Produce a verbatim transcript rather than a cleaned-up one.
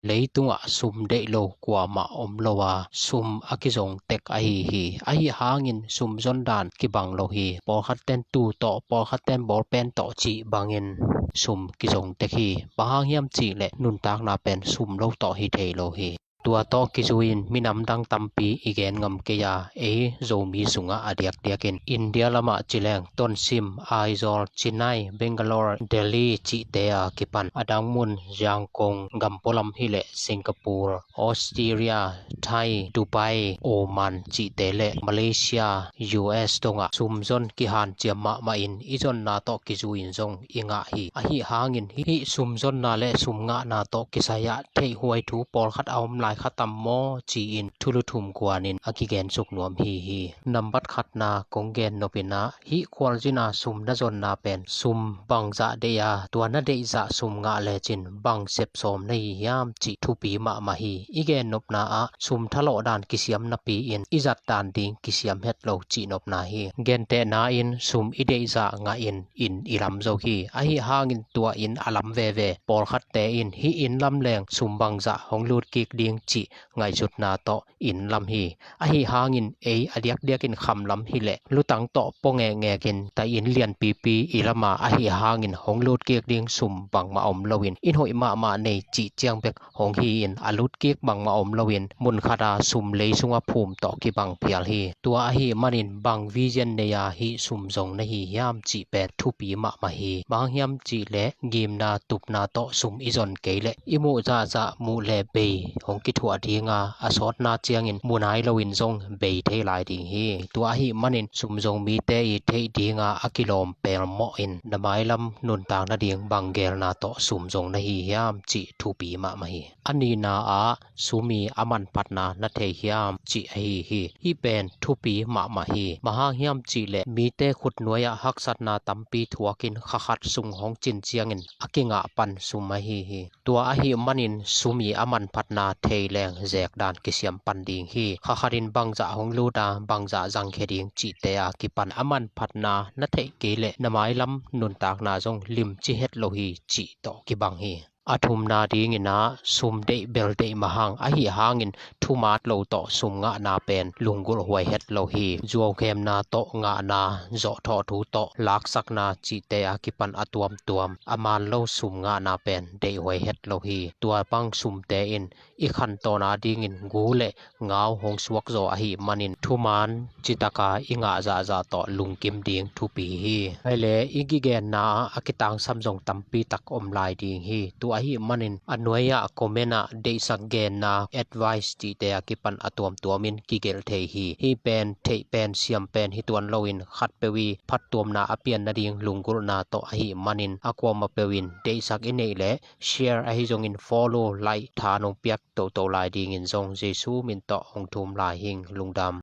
Leitungah sum deih lo kuamah om lo a, sum a kizong tek ahi hi. Ahi hangin sum zon dan kibang lo hi. Pawlkhat ten tu tawh, pawlkhat ten bawlpen tawh cih bangin sum kizong tek hi. Bang hang hiam cih leh nuntakna pen sum lo tawh hi thei lo hi. Tua tawh kizui-in minam dang tampi i gen ngam kei a, ei Zomi sungah a diakdiakin India lamah ci leng Tonsim, Aizawl, Chennai, Bangalore, Delhi cihte a kipan a dang mun Yangon gampualam hileh Singapore, Australia, Thai, Dubai, Oman cihte le Malaysia, U S dongah sumzon kihanciam mahmah in i zonna tawh kizui-in zong i ngah hi. Ahi hangin hih sumzonna le sumngahna tawh kisai-ah theihhuai thu pawlkhat a om lai kha tam maw ci-in thulu thum guanin a kigensuk nuam hi hi. Nambat khatna kong gen nopinah hih khualzina sum na zonna pen sum bangzah deih a, tua na deihzah sum ngah lecin bang sep sawm na hi hiam cih thupi mahmah hi. I gennopna ah sum thalawh dan kisiam napi-in i zat dan ding kisiam het lo cihnopna hi. Gentehna in sum i deihzah ngahin inn i lam zo hi. Ahi hangin tua inn a lam veve. Pawlkhatte in hih inn lam leng sum bangzah hong lut kik ding cih ngaihsutna tawh inn lam hi. Ahi hangin ei a diakdiakin kham lam hileh lutang tawh pua ngekngekin ta inn lianpipi i lama ahi hangin hong lut kik ding sum bangmah om loin inn hoih mahmah nei cih ciang bek hong hi-in a lut kik bangmah om loin mun khata sum lei sunga phum tawh kibang phial hi. Tua ahi manin bang vision nei a hih sum zong na hi hiam cih pen thupi mahmah hi. Bang hiam cih leh ngimna tupna tawh sum i zon kei leh i muh zahzah muh le bei hong kithuah dinga a sawtna ciangin mu nai loin zong bei thei lai ding hi. Tua ahi manin sum zong mite i theih dinga a kilawm pelmawh in na mailam nuntak nading bang gelna tawh sum zong na hi hiam cih thupi mahmah hi. A nihna ah sum i a manphatna na thei hiam cih ahi hi. Hih pen thupi mahmah hi. Bang hang hiam cih leh mite khutnuai-ah haksatna tampi thuakin kha khat sung hong cin ciangin a kingah pan sum ahi hi. Tua ahi manin sum i a manphatna thei leng zek dan kisiam pan ding hi. Kha khatin bangzah hong lut a, bangzah zangkhia ding cihte a kipan a manphatna na theih kei leh na mailam nuntakna zong limci het lo hi cih tawh kibang hi. A thumna dingin ah sum deih bel deih mah hang ahi hangin thumaat lo tawh sum ngahna pen lunggulh huai het lo hi. Zuaukhemna tawh ngahna, zawhthawh thu tawh laksakna cihte a kipan a tuamtuam a maan lo sum ngahna pen deih huai het lo hi. Tua bang sumte in i khantawn a dingin gu le ngau hong suak zaw ahi manin thumaan citaka i ngah zahzah tawh lungkim ding thupi hi. Ahi le i kigenna ah a kitangsam zong tampi tak om lai ding hi. Tua ahi manin a nuai-ah comment ah deihsak genna advice cihte a kipan a tuamtuamin kigelh thei hi. Hih pen theih pen siam pen hi tuan loin khatpeuh i phattuamna a pian nading lunggulhna tawh ahi manin a kuamah peuh in deihsak i neih leh share ahi zongin follow, like, tha nong piak toto lai dingin zong Jesu min tawh hong thum lai hing. Lungdam.